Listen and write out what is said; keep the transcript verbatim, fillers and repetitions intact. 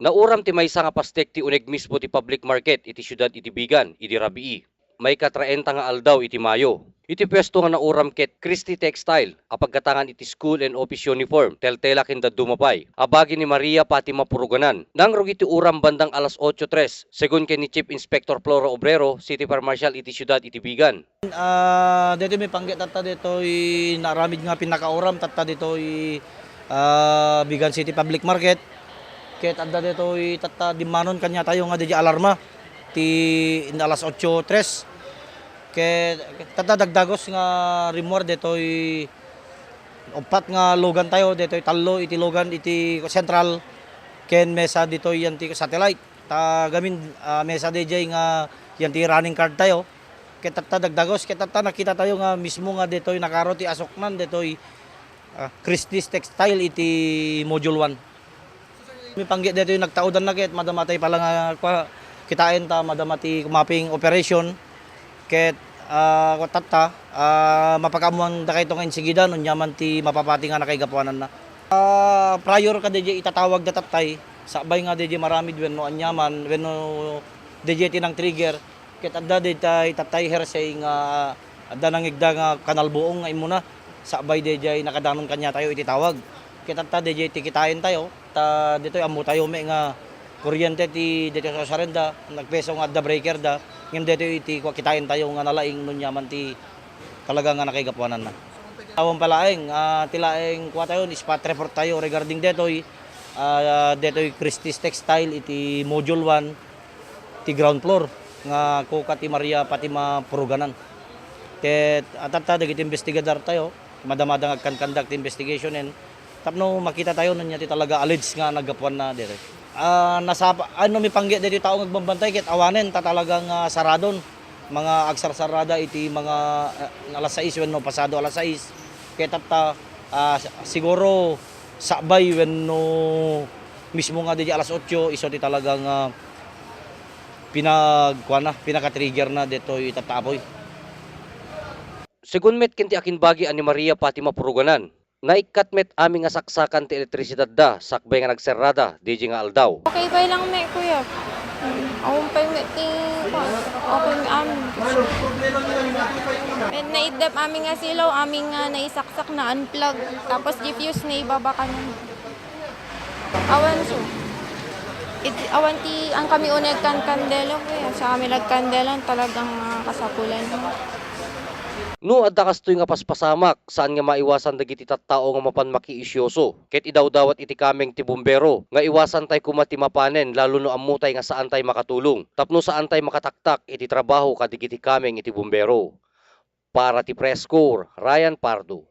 Nauram ti maysa nga pastek ti uneg mismo ti public market iti siudad iti Vigan idi rabii, maikatrenta nga aldaw iti Mayo. Iti puesto nga nauram ket Christie Textile a paggatangan iti school and office uniform, teltela ken dadduma pay, a bagi ni Maria Fatima Puruganan. Nangrugi ti uram bandang alas otso tres, segun ken ni Chief Inspector Floro Obrero, City Fire Marshal iti siudad iti Vigan. Ah, daytoy mipangget tatta daytoy naaramid nga pinakauram tatta daytoy, ah, Vigan City Public Market. Ket adda daytoy tatta dimmanon kaniatayo nga diay alarma ti alas otso tres. Ket tatta dagdagus nga rimmuar daytoy uppat nga logan tayo, daytoy tallo iti logan iti Central ken mesa ditoy yan ti satellite. Ta gamin, ah, mesa daydiay nga yan ti running card tayo. Ket tatta dagdagus, ket tatta nakita tayo nga mismo nga ditoy nakaro ti asuknan ditoy, ah, Christie's Textile iti Module one. Mipangget ditoy nagtaudanna ket madama tay pala nga kua, kitaen ta madama ti mapping operation. Ket, ah, kua tatta, ah, mapakaammuan dakayto nga insigida no aniaman ti mapapati nga nakaigapuananna. Ah, prior kadi diay itatawag da tattay, sakbay nga diay maramid wenno aniaman, wenno diay ti nang-trigger, ket adda diay tattay hearsay nga adda nangigda nga kanalbuong nga immuna, sakbay diay nakadanon kaniatayo iti tawag. Ket tatta diay ti kitaentayo, ta ditoy ammotayo met nga kuryente ti ditoy sa usarenda, nagpeso nga adda breaker da, ngem ditoy iti kua kitaentayo nga nalaing no aniaman ti talaga nga nakaigapuananna. Awan pa laeng, ah, ti laeng kua tayo, spot report tayo regarding detoy, ah, detoy Christie's Textile iti Module one, ti ground floor, nga kuka ti Maria Fatima Puruganan. Ket adda tatta dagiti investigador tayo, madamada nga agkan-conduct ti investigation en tapno makita tayo no ania ti talaga alleged nga naggapuanna ditoy. Ah, nasapa-, ano, mipangget ditoy tao nga agbambantay ket awanen ta talaga nga saradon. Mga agsarsarada iti mga, ah, alas sais wenno pasado alas sais. Ket tatta, ah, siguro sakbay wenno mismo nga diay alas otso, isu ti talaga nga pinag-, kuana, pinaka-trigger na ditoy tatta apoy. Segun met ken ti akinbagi a ni Maria Fatima Puruganan, naikkat met amin nga saksakan ti elektrisidadda sakbay nga nagserrada diay nga aldaw. Okay pay lang met, kuya. Hmm, awan pay met ti, kuan, okay met amin. Met naiddep amin nga silaw, amin nga naisaksak na-unplug. Tapos ti fuse naibaba kaniana. Awan, so. It, awan ti, ang kami unay agkan-kandela, kuya. Sa kami nagkandela, talagang nakakasapulan. No adda kastoy nga paspasamak, saan nga maiwasan dagiti tattao nga mapan makiisyoso ket idawdawat iti kameng ti bumbero nga iwasan tay koma ti mapanen, lalo no ammo tay nga saan tay makatulong tapno saan tay makataktak iti trabaho kadagiti kameng iti bumbero. Para ti Press Corps, Ryan Pardo.